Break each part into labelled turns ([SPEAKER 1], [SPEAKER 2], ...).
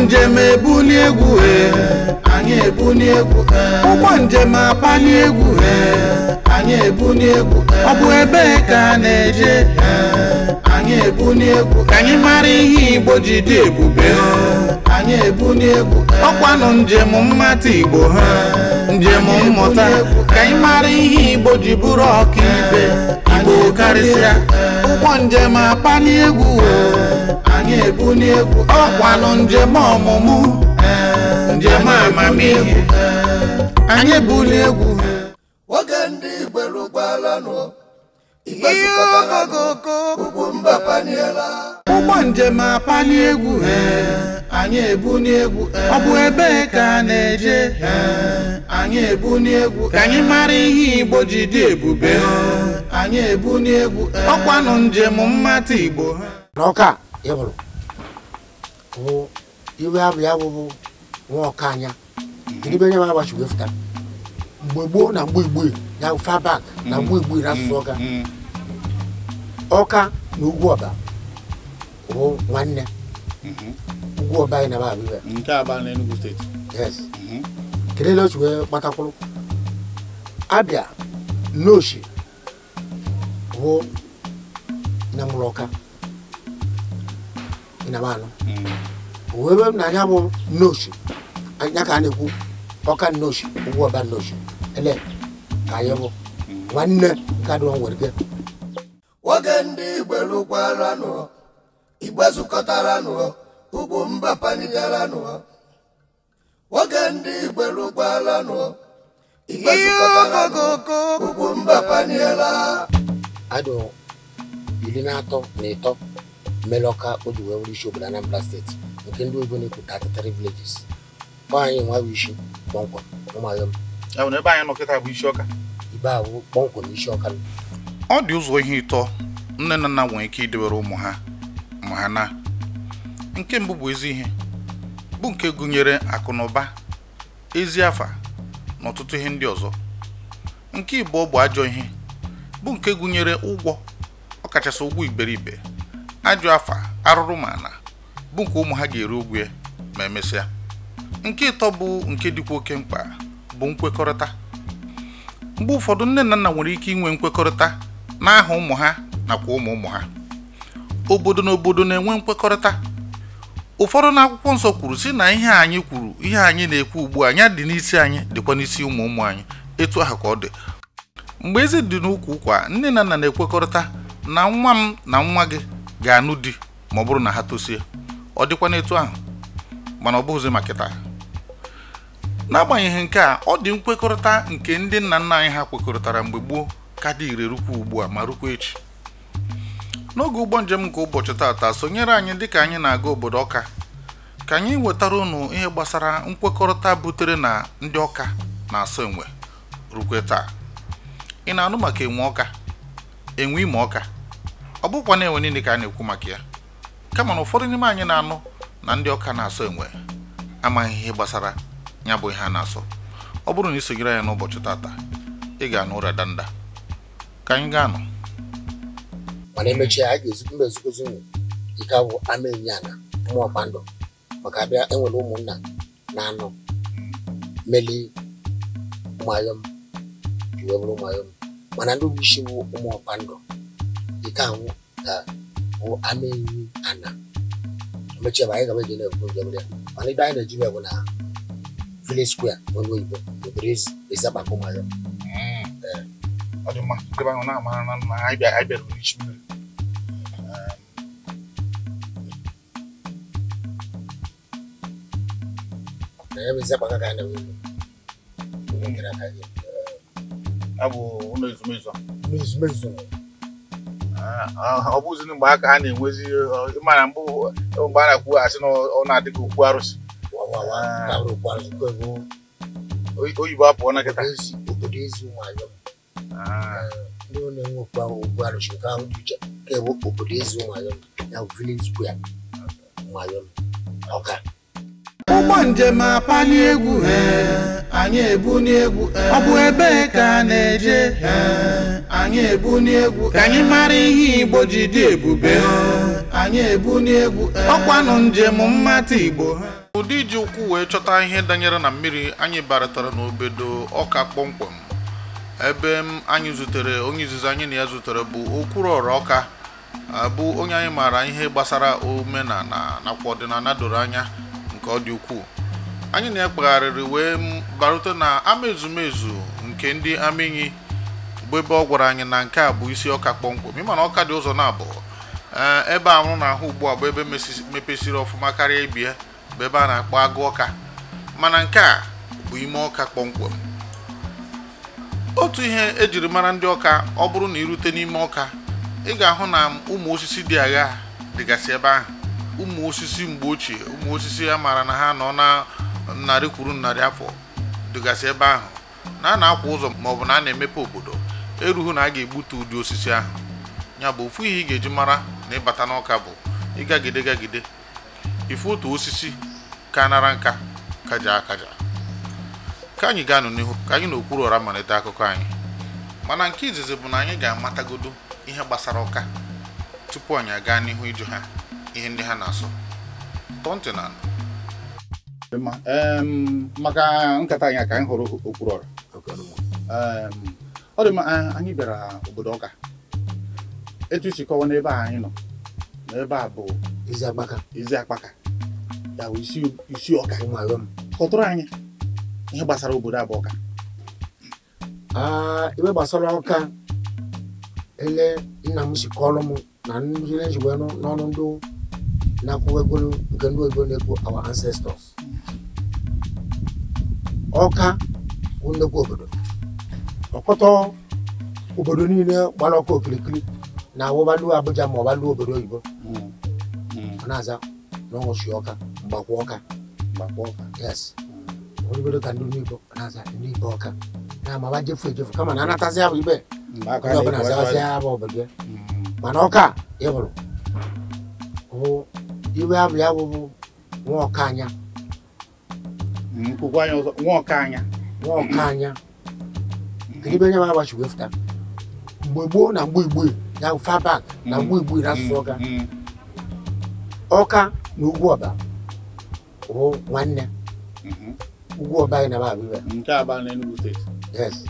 [SPEAKER 1] Njem ebuli egwu anyị ebuli egwu, ụgbọ njem apali egwu anyị ebuli egwu. Ọ bụ ebee ka a na-eje anyị ebuli egwu? Ka anyị mara ihe Igbo ji dị ebube anyị ebuli egwu. Ọkwanụ njem mmata Igbo ha, njem mmụta, ka anyị mara ihe Igbo ji bụrụ ọkaibe Igbo karịsịa. Ụgbọ njem apali egwu anyị ebuli egwu. Ọkwanụ njem ọmụmụ, njem amamihe, anyị ebuli egwu.
[SPEAKER 2] Oge ndị Igbo rukwalanụ, Igbo zukọtaranụ, ugwu mba paniela.
[SPEAKER 1] Ụgbọ njem apali egwu anyị ebuli egwu. Ọ bụ ebee ka a na-eje anyị ebuli egwu? Ka anyị mara ihe Igbo ji dị ebube anyị ebuli egwu. Ọkwanụ njem mmata Igbo ha.
[SPEAKER 3] N'ọka ịbụrụ bụ iwe abụ ya bụ nwa ọka anya kedu ebe nye m agbachi wee fụta mgbe gboo na mgbe igbo ya far back na mgbe igbo na asụsụ ọka ọka na ugwu ọba bụ nwanne. Ugwu ọba anyị na-aba abịa
[SPEAKER 4] nke aba na Enugu steeti.
[SPEAKER 3] Yes. Kedu ele otu wee gbatakwuru abịa n'oshi bụ na mụrụ ọka ị na-anụ wee na anya bụ nnoshi anya ka a na-ekwu ọka nnoshi ugwu ọba nnoshi ele ka anyị bụ nwanne nke adịghị nwere ike.
[SPEAKER 2] Oge ndị Igbo rukwalanụ, Igbo zukọtaranụ, ugwu mba panigaranụ. Oge ndị Igbo rukwalanụ, Igbo zukọtaranụ, ugwu mba paniela.
[SPEAKER 3] Adụ 33 mere ọka o ji wee wụrụ isi obodo Anambra steeti nke ndị oyibo na-ekwu 33 villages. Ọ anyị nwa bụ isi kpọmkwem ụmụayọm.
[SPEAKER 4] Ya bụ na ebe anyị nọ kịta bụ isi ọka.
[SPEAKER 3] Ibe ahụ kpọmkwem isi ọka.
[SPEAKER 4] Ọ dị ụzọ ihe ịtọ nne na nna nwere ike idewere ụmụ ha ma ha na. Nke mbụ bụ ezi ihe, bụ nke gụnyere akụ na ụba, ezi afa na ọtụtụ ihe ndị ọzọ. Nke ịbụọ bụ ajọ ihe, bụ nke gụnyere ụgwọ, ọkachasị ụgwọ iberibe, ajọ afa, arụrụ ma ana, bụ nke ụmụ ha ga-eri ụgwọ ya ma emesịa. Nke ịtọ bụ nke dịkwa oke mkpa bụ nkwekọrịta. Mgbe ụfọdụ nne na nna nwere ike inwe nkwekọrịta n'aha ụmụ ha nakwa ụmụ ụmụ ha. Obodo na obodo na-enwe nkwekọrịta. Ụfọdụ n'akwụkwọ nsọ kwuru sị na ihe anyị kwuru, ihe anyị na-ekwu ugbu a, anya dị n'isi anyị dịkwa n'isi ụmụ ụmụ anyị. Etu ahụ ka ọ dị. Mgbe ezi dị n'ukwu ụkwa, nne na nna na-ekwekọrịta na nwa m na nwa gị ga-anụ di ma ọ bụrụ na ha tosie. Ọ dịkwa n'etu ahụ, mana ọ bụghịzi maka taa. N'agbanyeghị nke a, ọ dị nkwekọrịta nke ndị nna nna anyị ha kwekọrịtara mgbe gboo ka dị ire rukwa ugbu a ma rukwa echi. N'oge ụgbọ njem nke ụbọchị taata, sonyere anyị dịka anyị na-aga obodo Ọka ka anyị wetara unu ihe gbasara nkwekọrịta butere na ndị Ọka na-asọ enwe rukwe taa. Ị na-anụ maka enwe Ọka, enwe Imo Ọka? Ọ bụkwa na enwe niile ka a na-ekwu maka ya, kama na ụfọdụ n'ime anyị na-anụ na ndị Ọka na-asọ enwe amaghị ihe gbasara ya bụ ihe a na-asọ. Ọ bụrụ na ị sonyere anyị n'ụbọchị taata, ị ga-anụ ụra danda. Ka anyị gaa nụ.
[SPEAKER 3] Mana emechie anyị ga-ezukọ mba ezukozi ụmụ ike awụ ama enyi ana ụmụ ọkpandụ maka abịa enwere ụmụnna na anọ meli ụmụayọm ji wee bụrụ ụmụayọm, mana ndị bụ isi bụ ụmụ ọkpandụ ike ahụ ka bụ ama enyi ana. Emechie bụ anyị gaba eje na-ekwu njem ya, mana ebe anyị na-ejibe bụ na Village Square n'olu oyibo obodo Eziakpaka ụmụayọm.
[SPEAKER 4] Ọ dị mma, ndị be anyị na-amara na nna anyị bịara n'isi mmiri.
[SPEAKER 3] Na ya bụ Eziakpaka ka anyị na-ewu nkere aka gị.
[SPEAKER 4] Ya bụ ụlọ ezumezu a.
[SPEAKER 3] Ụlọ ezumezu.
[SPEAKER 4] Ọ bụzi mgbe aka ha na-enwezi ịmara mbụ mgbe a na-ekwu asị na ọ na-adị ka okwu arụsị. Oyibo apụọ na kịta.
[SPEAKER 3] Obodo ezi ụmụayọm. Ndị ọ na-enwe okwu ahụ okwu arụsị nke ahụ dị iche ka ebe obodo ezi ụmụayọm ya bụ Village Square ụmụayọm Ọka.
[SPEAKER 1] Ụgbọ njem apali egwu anyị ebuli egwu. Ọ bụ ebee ka a na-eje anyị ebuli egwu. Ka anyị mara ihe Igbo ji dị ebube anyị ebuli egwu. Ọkwanụ njem mmata Igbo.
[SPEAKER 4] Ụdị iji ụkwụ wee chọta ihe danyere na mmiri, anyị baratara n'obodo Ọka kpọmkwem, ebe m anyị zutere onye izizi anyị na ya zutere bụ Okwuruọra Ọka, bụ onye anyị maara ihe gbasara omenala nakwa ọdịnala doro anya nke ọ dị ukwuu. Anyị na ya kpagharịrị wee barute na ama ezumezu nke ndị Amenyi, bụ ebe ọ gwara anyị na nke a bụ isi Ọka kpọmkwem. Ịma na Ọka dị ụzọ na-abụọ, ebe ahụ na-ahụ ugbu a bụ ebe mepesiri ọfụma karịa ibie, bụ ebe a na-akpọ Agụ Ọka, mana nke a bụ ime Ọka kpọmkwem. Otu ihe ejiri mara ndị Ọka, ọ bụrụ na irute n'ime Ọka, ị ga-ahụ na ụmụ osisi dị agha dịgasị ebe ahụ, ụmụ osisi mgbe ochie, ụmụ osisi a maara na ha nọ na narị kwuru narị afọ dịgasị ebe ahụ, na a na-akwa ụzọ maọbụ na a na-emepe obodo erughị na a ga-egbutu ụdị osisi ahụ. Ya bụ ofu ihe ị ga-eji mara na ịbata n'Ọka bụ ịgagide gagide ife otu osisi ka nara nka kaja akaja. Ka anyị gaa n'ihu, ka anyị na Okwuruọra malite akụkọ anyị. Mana nke izizi bụ na anyị ga-amatagodo ihe gbasara Ọka tupu anyị aga n'ihu ịjụ ha ihe ndị ha na-asụ. Tọọ ntị n'ala. Maka nkata anyị ka anyị hụrụ Okwuruọra. Ọ dị mma, anyị bịara obodo Ọka. Etu isi kọwa n'ebe a anyị nọ, n'ebe a bụ
[SPEAKER 3] Ezi Akpaka.
[SPEAKER 4] Ezi Akpaka, ya bụ isi Ọka. Kọtụrụ anyị ihe gbasara obodo a bụ Ọka.
[SPEAKER 3] Ibe gbasara Ọka, ele nna m si kọrọ m na ndị ejigbo n'ọnụ ndị na-akwụwegolu nke ndị oyibo na-ekwu our ancestors. Ọka bụ nnukwu obodo. Ọkọtọ obodo niile gbara ọkụ okirikiri na awụbalu Abuja ma ọbalu obodo oyibo. Ọ na-aza n'ọnwụchi Ọka, Mgbakwa Ọka. Yes. Obodo ka ndị Igbo na-aza ndị Igbo Ọka. Na amaba jefu ejefu kama na anatazi abụ ibe. Onye ọbụla azazi abụ obodo. Mana Ọka ịbụrụ bụ iwe abụ ya bụ nwa Ọka anya.
[SPEAKER 4] Nwa Ọka anya.
[SPEAKER 3] Nwa Ọka anya. Kedu ebe nye agbachi wee fụta? Mgbe gboo na mgbe igbo ya far back na mgbe igbo na asụsụ Ọka. Ọka na Ugwu Ọba bụ nwanne. Ugwu Ọba anyị na-aba abịa.
[SPEAKER 4] Nke Aba na Enugu steeti.
[SPEAKER 3] Yes.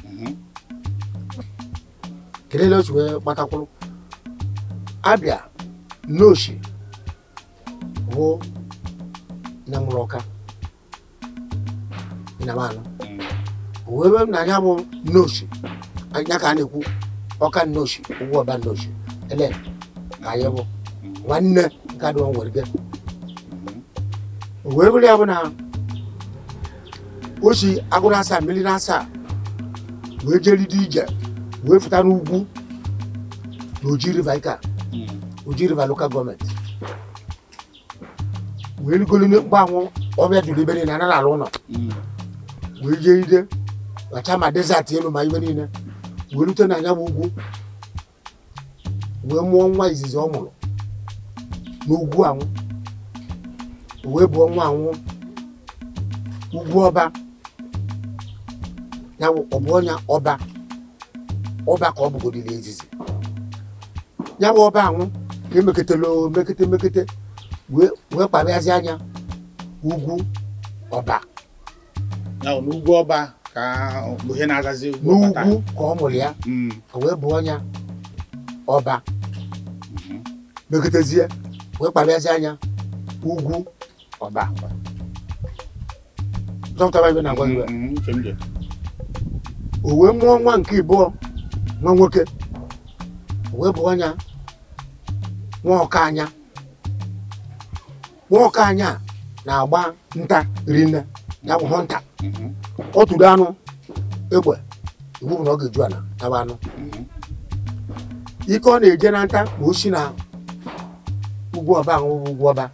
[SPEAKER 3] Kelele otu wee gbatakwuru. Abịa n'oshi bụ na mụrụ Ọka. Na manụ. Wee ebe na ya bụ n'oshi. Anya ka a na-ekwu Ọka n'oshi, Ugwu Ọba n'oshi. Ele ka anyị bụ nwanne nke adịghị nwere gị. Wee bụrụ ya bụ na oshi agụrụ asaa mmiri na asaa wee jeride ije wee fụta n'ugwu na Oji River ike a, Oji River local government. Wee rigolu mgbanwụ ọbịa juru ebe niile anaghị alụ ụlọ. Wee jeride bacha ma desert elu ma ibe niile wee rute na ya bụ ugwu wee mụọ nwa izizi ọ mụrụ n'ugwu anwụ. Wee bụọ nwa anwụ Ugwu Ọba. Ya bụ ọ bụ ọnya ọba ọba ka ọ bụgodiri izizi. Ya bụ ọba anwụ ka emeketela mekete mekete wee kparịazi anya Ugwu Ọba.
[SPEAKER 4] Ya bụ n'Ugwu Ọba ka ihe na-azazi Ugwu Ọba taa.
[SPEAKER 3] N'ugwu ka ọ mụrụ ya, o wee bụọ ọnya ọba. Meketezie wee kparịazi anya Ugwu Ọba. Dọkịta ibe na-agwa gị. O wee mụọ nwa nke ịbụọ, nwa nwoke. O wee bụọ ọnya nwa Ọka anya. Nwa Ọka anya na-agba nta rinne, ya bụ hunter. Ọ tụrụ anụ egbe, iwu bụ na ọ ga-eju ala taba anụ. Ike ọ na-eje na nta ma o si na Ugwu Ọba ahụ bụ Ugwu Ọba.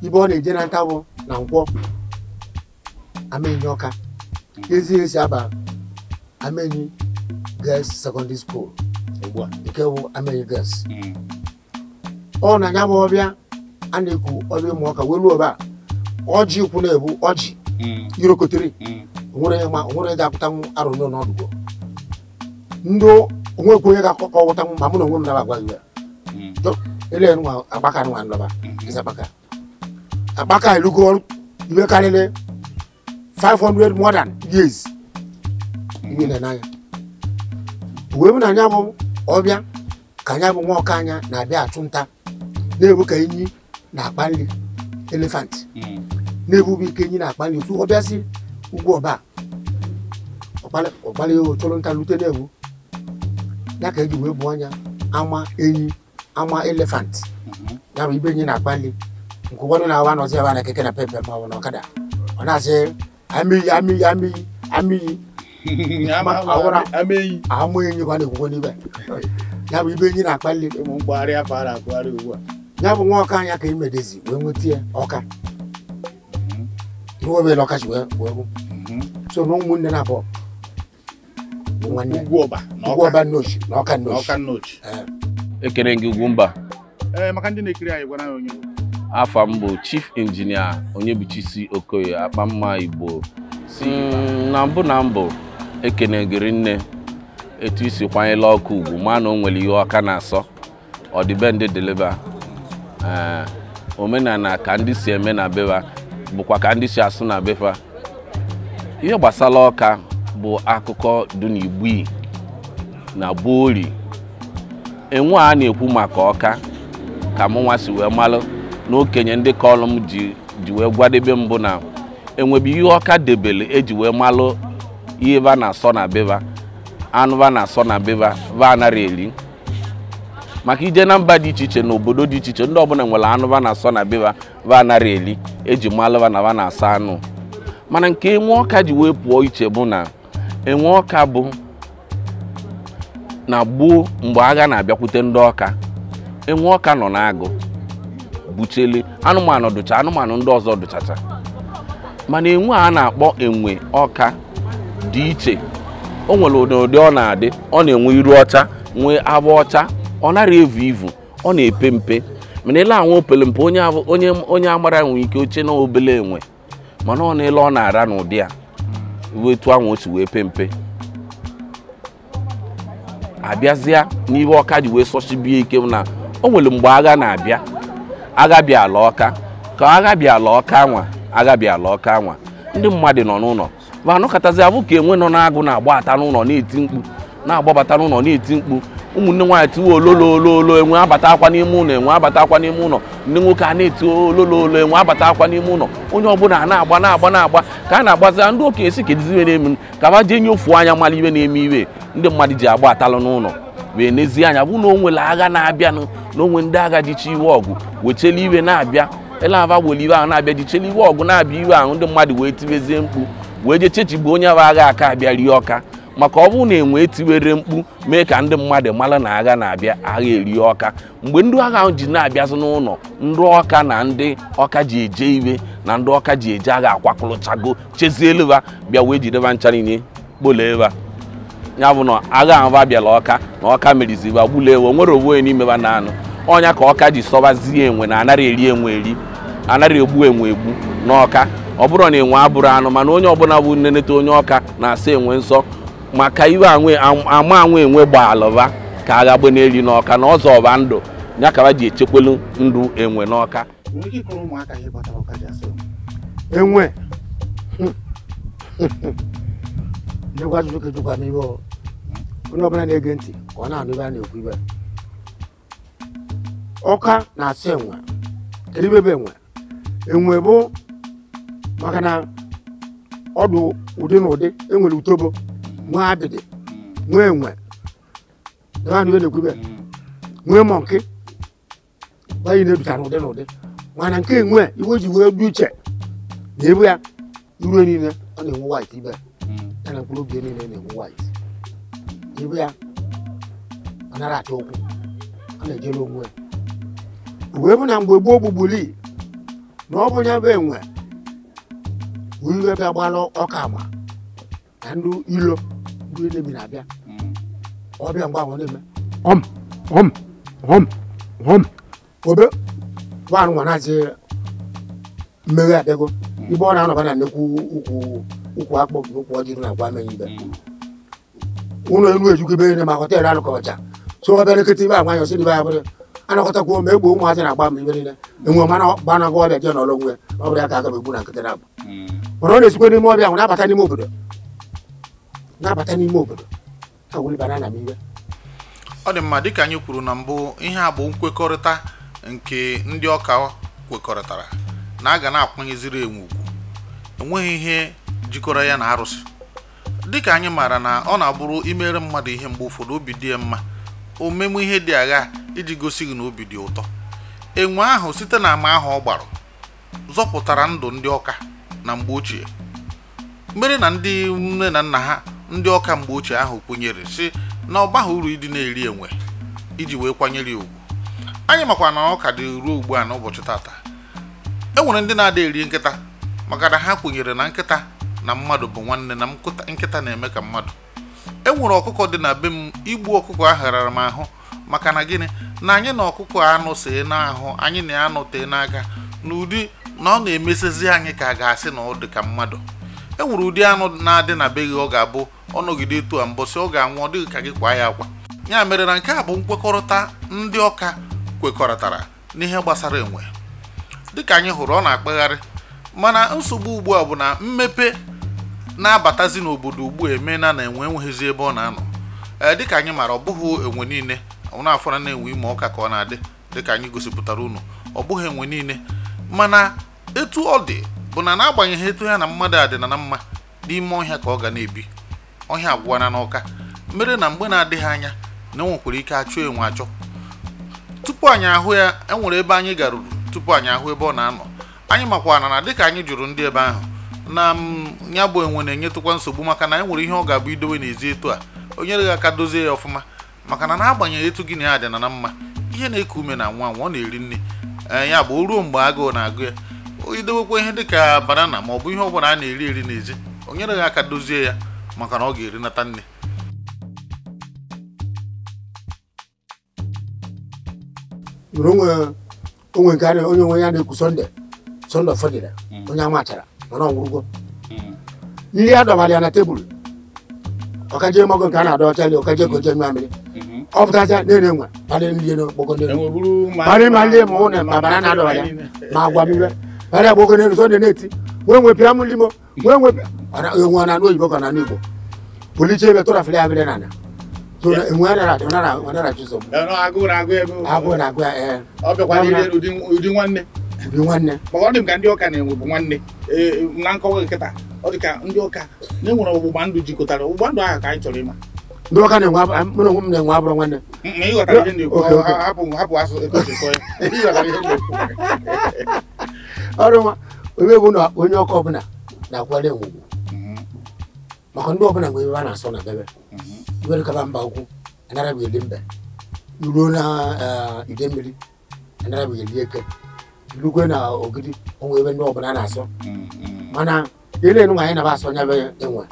[SPEAKER 3] Ibe ọ na-eje na nta bụ na Nkwọ Amenyi Ọka. Ezi esi aba Amenyi Girls Secondary School nke bụ Amenyi Girls. Ọ na ya bụ ọbịa a na-ekwu ọbịa ụmụ Ọka wee ruo ọba ọjị ikwu na-ebu ọjị irokotiri onwere ma onwere ga-apụtanwu arụ n'ọdụgwọ. Ndị onwekwu onye ga-akọwụtanwu ma mụ na onwe m naba agwa gị ya. Ele nwa Akpaka nwa ndọba Ezi Akpaka. Akpaka elugo Iwe karịrị 500 more than years. Iwe na-anya. Uwe m na anya bụ ọbịa ka anya bụ nwa ọka anya na-abịa achụ nta na-ebu ka enyi na-akpa nri elefant na-ebubu ike enyi na-akpa nri otu ọbịa si ugwu ọba ọkpali chọrọ nta lute na-ewu ya ka eji wee bụ anya ama enyi ama elefant ya bụ ibe enyi na-akpa nri nke ụfọdụ na-awa nọzi ebe a na keke na pepe ma ọ bụ na ọkada ọ na-asị amịghị amịghị amịghị amịghị ama enyi kwa na-ekwukwo n'ibe ya bụ ibe enyi na-akpa nri ya bụ nwa ọka anya ka imedezi wee nweta ya ọka ihe obere ọka si wee bụ so na ụmụnne na-abụọ nwanne Ugwu Ọba Nnochi na Ọka Nnochi.
[SPEAKER 5] Ekene gị Ugwumba.
[SPEAKER 4] Maka ndị na-ekiri anyị gwara anyị onye bụ.
[SPEAKER 5] Afa m bụ Chief Engineer Onyebuchi Okoye Akpamma Igbo. Si na mbụ ekene gịrị nne etu isi kwanyela ọkụ ugwu ma na o nwere ihe ọka na-asọ ọdịbendị deliver. Omenala ka ndị si eme na beba bụkwa ka ndị si asụ na befa. Ihe gbasara ọka bụ akụkọ dị n'Igbo na Bori. Enwe a na-ekwu maka ọka ka mụ nwa si wee malụ na okenye ndị kọlụ m ji wee gwadebe mbụ na enwebe ihe ọka debele eji wee malụ ihe va na-asọ na beba anụ va na-asọ na beba va anara eri. Maka ije na mba dị iche iche na obodo dị iche iche ndị ọbụla nwere anụ va na-asọ na beba va anara eri eji malụ va na va na-asọ anụ. Mana nke enwe ọka ji wee pụọ iche bụ na enwe ọka bụ na gboo mgbe agha na-abịakwute ndị ọka enwe ọka nọ n'agụ buchele anụmanụ dụcha anụmanụ ndị ọzọ dụchacha. Mana enwe a na-akpọ enwe ọka dị iche. O nwere ụdị ọ na-adị, ọ na-enwe iru ọcha nwee agba ọcha, ọ nara evu ivu, ọ na-epe mpe. Mana ele anwe opele mpe onye amara nwere ike oche na obele enwe, mana ọ na-ele ọ na-ara n'ụdị a wetu anwụ o si wee pe mpe. Abịazịa n'ihe ọka ji wee sọchibie ike na o nwere mgbe agha na-abịa, agha bịa ala ọka ka agha bịa ala ọka anwa agha bịa ala ọka anwa ndị mmadụ nọ n'ụlọ ma anọkọtazi abụ ka enwe nọ n'agụ na-agba ata n'ụlọ na-eti mkpu na-agbabata n'ụlọ na-eti mkpu. Ụmụnne nwaanyị tiwe ololololo enwe abata akwa n'ime ụlọ enwe abata akwa n'ime ụlọ, ndị nwoke a na-eti olololo enwe abata akwa n'ime ụlọ, onye ọbụla a na-agba na-agba na-agba ka a na-agbazi ndị okenye si kedizi iwe na-eme ka ba jee nyofuo anya mara iwe na-eme iwe ndị mmadụ ji agba atalụ n'ụlọ wee nezie anya bụ na o nwere agha na-abịanụ na onwe ndị agha jicha iwe ọgụ wechela iwe na-abịa ele ava were iwe ahụ na-abịa jichela iwe ọgụ na-abịa iwe ahụ ndị mmadụ wee tibezie mkpu wee jee chechigbu onye ahụ agha aka abịa rie ọka. Maka ọ bụrụ na enwe etiwere mkpu mee ka ndị mmadụ mara na agha na-abịa agha erie ọka. Mgbe ndị agha ahụ ji na-abịazị n'ụlọ ndị ọka na ndị ọka ji eje iwe na ndị ọka ji eje agha akwakọrọchago chezieleva bịa wee jideba ncha niile kpoleva. Ya bụ na agha ahụ abịala ọka na ọka meriziba gbulewe nwere onwe onye n'imeba na anụ ọnya ka ọka ji sọbazie enwe na anara eri enwe eri anara egbu enwe egbu n'ọka. Ọ bụrụ na enwe abụrụ anụ mana onye ọbụla bụ nnenete onye ọka na-asa enwe nsọ maka iwe ama anwe enwe gbaalụva ka agha gbe n'eli n'ọka na ọzọ ọba ndụ ya ka ji echekwelu ndụ enwe n'ọka.
[SPEAKER 3] Enwe onye ọbụla na-ege ntị ka ọ na-anụ ebe a na-ekwu ibe ọka na-asị enwe. Kedu ibe bụ enwe? Enwe bụ maka na ọdụ ụdị na ụdị enwere utobo nwee abịdị nwee enwe nwee mọnke gbanyị na-educhara ụdị na ụdị. Mana nke enwe iwe ji wee dị uche na ebu ya iru niile ọ na-enwe white ibe ya na mkpụrụ obi niile na-enwe white ibe ya ọ nara achọ okwu ọ na-ejere onwe ya. Wee bụ na mgbe gboo gbugbuli na ọ bụ ya bụ enwe wee iwe bịa gbalụ ọka ama na ndị ilo ndị enebi na-abịa ọbịa mgbe ahụ na-eme ọm ọm ọm ọm obe nwaanụ nwa na-azị mmeghe abịago ibe ọ na-anọba na nnekwu ukwu akpọ na ukwu ọjị na agwa amenye ibe ụlọ elu ejukwu ebe niile ma họteelụ alụkọ ọcha so ọ bịa lekọta ibe agwa ya ọsị ibe ya bụrụ Anakọtakwuo ma egbo ụmụazị na-agba m ibe niile enwe mana gbanago ọbịa jee n'ọlụ onwe ya ọ bụrụ ya ka aga m egbu na nkịtị na-abụ mana ọ na-esikwa n'ime ọbịa ahụ na-abata n'ime obodo na-abata n'ime obodo ka wulibana na m iwe.
[SPEAKER 4] Ọ dị mma, dịka anyị kwuru na mbụ, ihe a bụ nkwekọrịta nke ndị ọka kwekọrịtara na a ga na-akwanyeziri enwe ugwu. Enweghị ihe jikọrọ ya na arụsị. Dịka anyị maara na ọ na-abụrụ imere mmadụ ihe mgbe ụfọdụ obi dị ya mma, omemu ihe dị agha iji gosi gị na obi dị ụtọ. Enwe ahụ site na ama ahụ ọ gbara zọpụtara ndụ ndị ọka na mgbe ochie, mere na ndị nne na nna ha ndị ọka mgbe ochie ahụ kwenyere sị na ọ baghị uru ịdị na-eri enwe iji wee kwanyere ya ugwu. Anyị makwa na ọka dị ruo ugbu a n'ụbọchị tata. E nwere ndị na-ada eri nkịta maka na ha kwenyere na nkịta na mmadụ bụ nwanne, na nkịta na-eme ka mmadụ. E nwere ọkụkọ dị na be m, igbu ọkụkọ ahụ rara m ahụ maka na gịnị na anyị na ọkụkọ anụ see n'ahụ, anyị na anụ tee n'aka n'ụdị na ọ na-emesezi anyị ka a ga-asị na ọ dị ka mmadụ. E nwere ụdị anụ na-adị na be gị ọ ga-abụ ọ nọgide etu a mbọsị ọ ga-anwụ ọ dịghị ka gị kwa ya akwa. Ya mere na nke a bụ nkwekọrịta ndị ọka kwekọrịtara n'ihe gbasara enwe. Dịka anyị hụrụ, ọ na-akpagharị, mana nsogbu ugbu a bụ na mmepe na-abatazi n'obodo ugbu a emeela na enwe enweghịzi ebe ọ na-anọ. Dịka anyị maara, ọ bụghị enwe niile na-afọ na na-enwe ime ọka ka ọ na-adị, dịka anyị gosipụtara unu, ọ bụghị enwe niile. Mana etu ọ dị bụ na n'agbanyeghị etu ya na mmadụ adị na mma, n'ime ọhịa ka ọ ga na-ebi. Ọhịa agwụwana n'ọka, mere na mgbe na-adịghị anya na enwekwara ike achọ enwe achọ. Tupu anyị ahụ ya, enwere ebe anyị garuru tupu anyị ahụ ebe ọ na-anọ. Anyị makwana na dịka anyị jụrụ ndị ebe ahụ na ya bụ enwe na-enyetụkwa nsogbu, maka na e nwere ihe ọ ga-abụ idowe n'ezi etu a o nyere gị aka dozie ya ọfụma, maka na n'agbanyeghị etu gị na ya dị na mma, ihe na-eku ume na nwa nwa ọ na-eri nne ya bụ o ruo mgbe agụụ na-agụ ya, idowekwa ihe dịka banana ma ọ bụ ihe ọbụla a na-eri eri n'ezi, o nyere gị aka dozie ya maka na ọ ga-erinata nne.
[SPEAKER 3] Onwe nke onye onwe ya na-ekwu Sọnde Sọnde fọdịra onye amachara mana ọ nwụrụgo nri a dọbara ya na tebụl ọkaje mago nke a na-adọ ọcha li ọkaje ka oje mmiri ọ pụtacha na-ere nwe bara nri n'okpoko n'elu bara ma nri ma ụnụ ma bara na-adọbara ya ma agwa m iwe bara ya gboko n'elu Sọnde na-eti nwee nwe pịa m limo nwee nwe enwe na n'oyibo ka na n'Igbo poliche ebe tụrafụrụ ya bịrị n'ala.
[SPEAKER 1] Ụdị nwanne maka ọ dị m ka ndị ọka na-enwe bụ nwanne na nkọwa nkịta. Ọ dị ka ndị ọka na-enwere ọgbụgba ndụ jikọtara ọgbụgba ndụ ahụ ka anyị chọrọ ịma.
[SPEAKER 3] Ndị ọka na-enwe mụ na onwe m na-enwe abụrụ nwanne.
[SPEAKER 1] Ịghọtara ihe na-ekwu, hapụ asụ etu o si sọ ya. Ịghọtara ihe na-ekwu.
[SPEAKER 3] Ọrụ nwa onye bụ na onye ọka ọbụla na-akwara enwe ugwu maka ndị ọbụla nwere ebe a na-asọ na bebe iwere kaba mba ukwu anara bụ eli mbe iruo na ide mmiri anara bụ eli eke irukwe na ogidi onwe ebe ndị ọbụla na-asọ mana ile nụ anyị na-aba asọ nya be enwe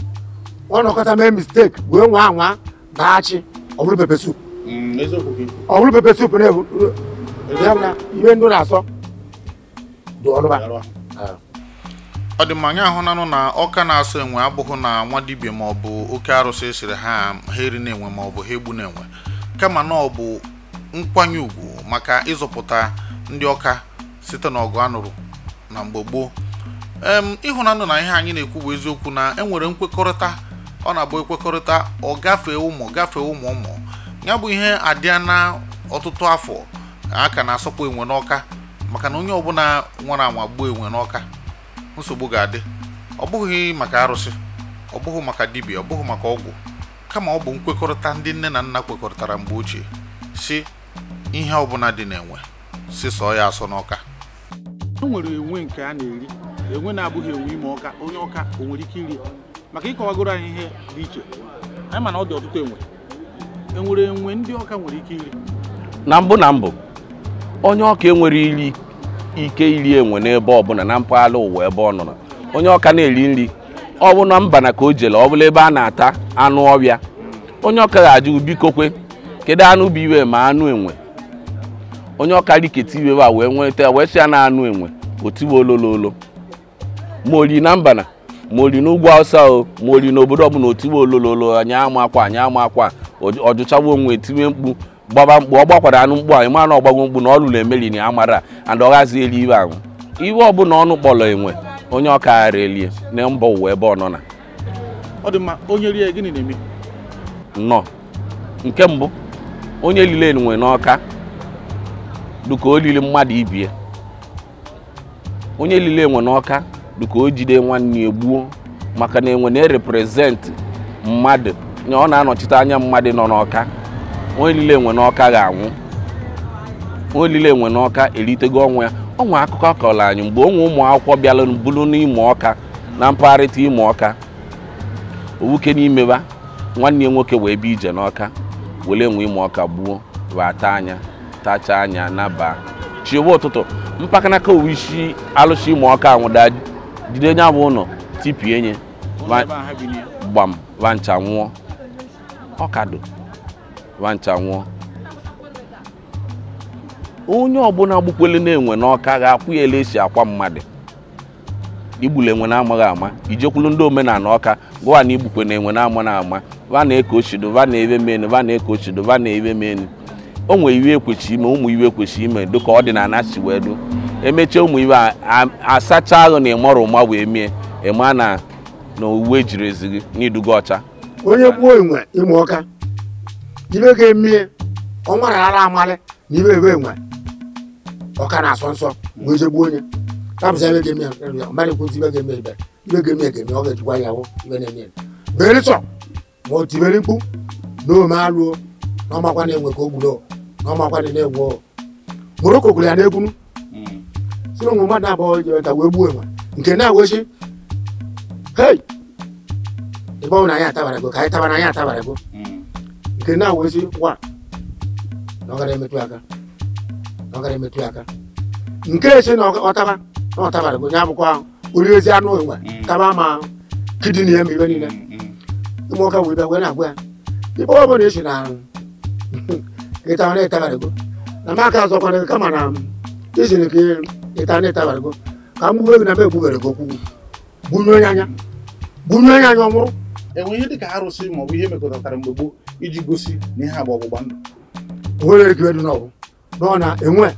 [SPEAKER 3] ọ nọkọta mee mistake wee nwa anwa baachi ọ bụrụ pepe soup ọ bụrụ pepe soup na-ebu ya bụ na ihe ndụ na-asọ dị ọlụba.
[SPEAKER 4] Ọ dị mma, anyị ahụnanụ na ọka na-asọ enwe abụghị na nwa dibịa ma ọ bụ oke arụsị siri ha ha eri na-enwe ma ọ bụ ha egbu na-enwe, kama na ọ bụ nkwanye ugwu maka ịzọpụta ndị ọka site n'ọgụ anụrụ na mgbe gboo. Ịhụnanụ na ihe anyị na-ekwu bụ eziokwu na enwere nkwekọrịta, ọ na-abụ ekwekọrịta ọ gafee ụmụ gafee ụmụ ụmụ ya bụ ihe adịa na ọtụtụ afọ a ka na-asọpụ enwe n'ọka, maka na onye ọbụla nwere anwa gbuo enwe n'ọka nsogbu ga-adị. Ọ bụghị maka arụsị, ọ bụghị maka dibịa, ọ bụghị maka ọgwụ, kama ọ bụ nkwekọrịta ndị nne na nna kwekọrịtara mgbe ochie si ihe ọbụla dị n'enwe si sọọ ya asọ n'ọka.
[SPEAKER 1] E nwere enwe nke a na-eri, enwe na-abụghị enwe ime ọka, onye ọka o nwere ike iri maka ịkọwagoro anyị ihe dị iche. Anyị ma na ọ dị ọtụtụ enwe, enwere enwe ndị ọka nwere ike iri.
[SPEAKER 5] Na mbụ onye ọka enwere iri ike iri enwe n'ebe ọbụla na mpaghara ụwa ebe ọ nọ. Onye ọka na-eri nri ọ bụ na mba na ka o jele, ọ bụla ebe a na-ata anụ ọbịa, onye ọka ga-ajụ biko kwe kedu anụ bụ iwe ma anụ enwe. Onye ọka riketa iwe a wee nweta wee sị ya na anụ enwe o tiwe olololo ma ori na mbana ma ori n'ugwu Awụsa o ma ori n'obodo ọbụla o tiwe olololo anyị ama akwa anyị ama akwa ọ jụchawa onwe tiwe mkpu Gbaba mkpu ọ gbakwara anụ mkpu anyị ma na ọgbagwo mkpu na ọlụlụ emeli na amara and ọ ghazi elu iwe ahụ. Iwe ọbụla ọnụ kpọrọ enwe onye ọka ghara elie na mba ụwa ebe ọ nọ na.
[SPEAKER 4] Ọ dị mma, onye rie gịnị na-eme?
[SPEAKER 5] Nnọọ. Nke mbụ, onye lile enwe n'ọka dịka o lili mmadụ ibie. Onye lile enwe n'ọka dịka o jide nwanne ya gbuo, maka na enwe na-erepresent mmadụ, na ọ na-anọchite anya mmadụ nọ n'ọka. Onye lile enwe n'ọka ga-anwụ. Onye lile enwe n'ọka eritego ọnwụ ya. Ọ nwe akụkọ kọrọ anyị mgbe onwe ụmụ akwụkwọ bịara bulu n'Imo Ọka na mpaghara Imo Ọka. Owuke n'imeba nwanne ya nwoke wee bịa ije n'ọka were enwe Imo Ọka gbuo wee taa anya tachaa anya naba chiewe ụtụtụ mpakanaka owu isi alụsị Imo Ọka anwụda jide nya bụ ụlọ tipie nye gbam vancha nwụọ. Ọkado vancha nwụọ. Onye ọbụla gbukwele na-enwe n'ọka ga-akwụ ya ele esi akwa mmadụ. Igbule enwe na-amaghị ama ijekwulu ndị omenala ọka gwa na igbukwe na enwe na-ama na ama va na-eke ochido va na-ebe menu va na-eke ochido va na-ebe menu. O nwere iwe ekwechi ime, ụmụ iwe ekwechi ime dịka ọdịnala si wee du. Emechie ụmụ iwe asacha ahụ na ịmọrọ ụma wee mie ịma na uwe jiri ezi gị n'iduga ọcha.
[SPEAKER 3] Onye gbuo enwe Imo Ọka ibe ga-emie ọ nwara ara amalị na ibe ebe enwe ọka na-asọ nsọ wee je gbuo onye. Kapụsa ibe ga-eme ya mmadụ ekwuzi ibe ga-eme ibe ibe ga-eme ya ga-eme ọ ga-ejikwa ya hụ ibe na-eme ya bere sọ ma o tibere mkpu na ome alụo na ọmakwa na-enwe ka o gburu na ọmakwa na na-egwu mụrụ kwuru ya n'egwu si na ụmụ mmadụ abụọ jere wee gbuo enwe nke na-awechi hei ebe ọ na anyị atabara ego ka anyị tabara anyị atabara ego nke na-awechi wa na ọ gara emetụ aka na ọ gara emetụ aka nke esi na ọtaba na ọtabara ego ya bụkwa oriri ezi anụ enwe taba ma kidini ya ma ibe niile Imo Ọka wee bịa wee na-agwa ya ibe ọ bụla esi na ịtaba na ịtabara ego na m aka azọkwana kama na isiri ka ịta na ịtabara ego ka m gbuo ego na m egbubere gị okwu gbunye onye anya gbunye onye anya ọ nwụrụ.
[SPEAKER 4] Enwe ihe dịka arụsị maọbụ ihe mekọtara mgbe gboo iji gosi na ihe agba ọgbụgba ndụ
[SPEAKER 3] nwere ike ịdị n'ọgwụ nọ na enwe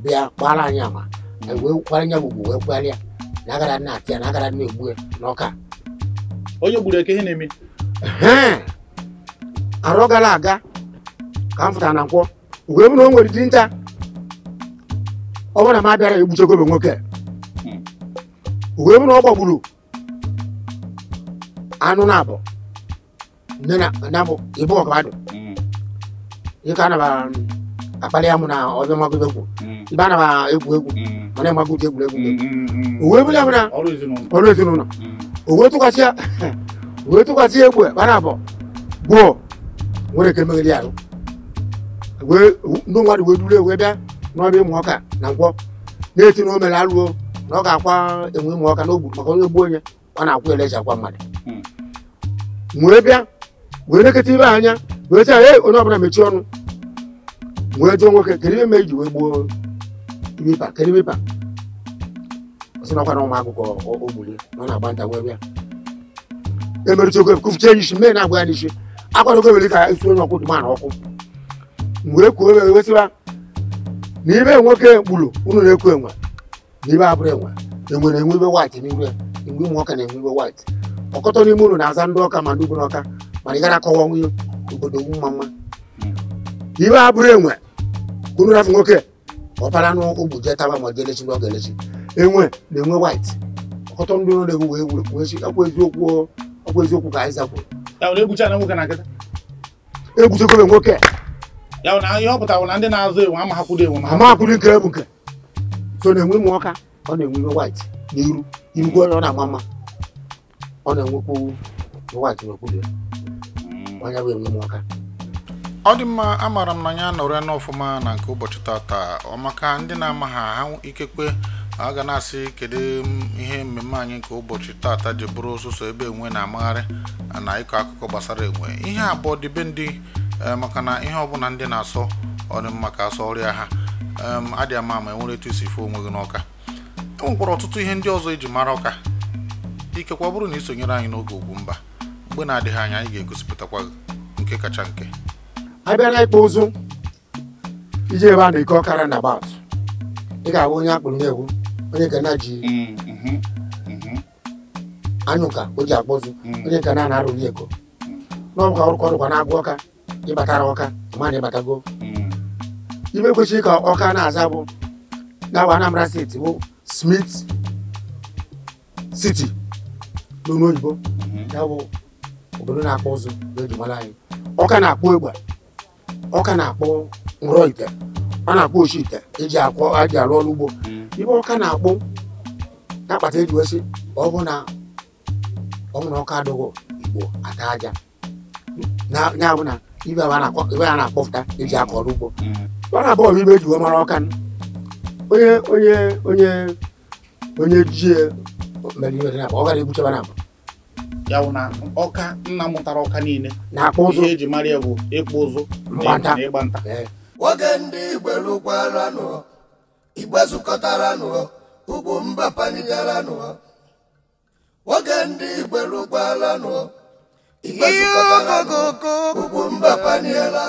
[SPEAKER 3] bịa gbara anyị ama wee kwara nya gbugbu wee kwara ya na agara na-atị ya na agara na-egbu ya n'ọka.
[SPEAKER 4] Onye gburu eke ihe na-eme
[SPEAKER 3] arọ gara aga ka m fụtara na nkwọ wee bụ na o nwere dinta ọ bụrụ na m abịara egbuchegobe nwoke wee bụ na ọ gbagburu anụ na abụ nne na bụ ịbụ ọkabadụ ike anaba akpali amụ na ọbịa magobe egwu ibe anaba egwu egwu mana ịmago uche egwuregwu wee bụ ya bụ na ọrụ ezinụlọ o wee tụkwasị egwu mana abụ gboo nwere ike megheri arụ wee ndị mmadụ wee duru wee bịa n'ọbịa Imo Ọka na nkwọ na-eti na o mere alụo na ọ ga-akwa enwe Imo Ọka n'ogbu maka onye gbuo onye ọ na-akwụ ele eji akwa mmadụ. Wee bịa wee nekọta ibe anya wee sị ee onye ọbụla mechie ọnụ wee jụọ nwoke kedu ihe mere iji wee gbuo ibipa kedu ibipa ọ sị na ọkwa na ụmụ akwụkwọ o gbulie na ọ na-agba nta wee bịa emerụcha kụfuchie ya isi mee na-agwa ya n'isi akwadogo were ka esi onye ọkụ dụma na ọkụ wee kwuo wee sịba na ibe nwoke gburu unu na-ekwu enwe na ibe abụrụ enwe enwe na-enwe ibe white n'iru ya enwe ụmụ ọka na-enwe ibe white ọkọtọ n'ime unu na-aza ndị ọka ma ndị ugwu n'ọka mana ị gara akọwa nwunye obodo mma mma ibe abụrụ enwe ka unu rafụ nwoke ọpara n'ugwu jee taba ma jee lechi ndị ọ ga-elechi enwe na-enwe white ọkọtọ ndị ụlọ na-egwu wee wee sị ọkwa eziokwu ọkwa eziokwu ka anyị zakwuru egbuchekwebe nwoke
[SPEAKER 4] ya na ihe ọ pụtara na ndị na-azụ enwe amahakwudo enwe
[SPEAKER 3] amahakwudo nke bụ nke so na-enwe ụmụ ọka ọ na-enwe iwe white n'iru irukwu ọ na-ama mma ọ na-enwekwu white n'okpuru ya onye bụ enwe ụmụ ọka.
[SPEAKER 4] Ọ dị mma, amaara m na anyị anọrọ ya n'ọfụma na nke ụbọchị tata ọ maka ndị na-ama ha ha ikekwe a ga na-asị kedu ihe mmemme anyị nke ụbọchị tata ji bụrụ ụsụsọ ebe enwe na-amagharị na ịkọ akụkọ gbasara enwe. Ihe abụọ dịbe ndị maka na ihe ọbụla ndị na-asọ ọ dị mma ka asọ ọrịa ha adị ama ama enwere etu isi fụ onwe gị n'ọka. E nwekwara ọtụtụ ihe ndị ọzọ eji mara ọka ikekwe ọ bụrụ na ị sonyere anyị n'oge Ugwumba mgbe na-adịghị anya anyị ga-egosipụtakwa nke kacha nke.
[SPEAKER 3] Abịa na ịkpụ ụzụ Ije ebe a na-eke ọkara na about ị ga-ahụ onye akpụrụ na-egwu onye nke na ji anyụnka o ji akpọzu onye nke na na-arụ eko n'ọbụ ka ọrụkọ na-agụ ọka ịbatara ọka ma na ịbatago ibe kwesịrị ka ọka na-aza bụ na Anambra steeti bụ Smith City n'olu oyibo ya bụ obodo na-akpụ ụzụ na-eji mara anyị. Ọka na-akpụ egbe, ọka na-akpụ nrọ ite, ọ na-akpụ oshi ite eji akwọ eji arụ ọrụ ugbo. Ibe ọka na-akpụ na-akpata eji wesị ọ bụ na ọ bụ na ọka adịghị Igbo ata aja ya bụ na ibe a na-akpọpụta eji akọ ọrụ ugbo. Ọ na-abụ ọbụ ibe eji wee mara ọka onye onye onye onye ji mere ibe dị na ọ gara egbuchaba na abụ
[SPEAKER 4] ya bụ na ọka nna mụtara ọka niile
[SPEAKER 3] na-akpụ ụzụ
[SPEAKER 4] ihe eji mara ya bụ ịkpụ ụzụ na ịgba nta.
[SPEAKER 2] Oge ndị Igbo lụkwaranụ, Igbo zukọtaranụ, ugwu mba panigaranụ. Oge ndị Igbo lụkwaranụ, Igbo zukọtaranụ, ugwu mba paniela.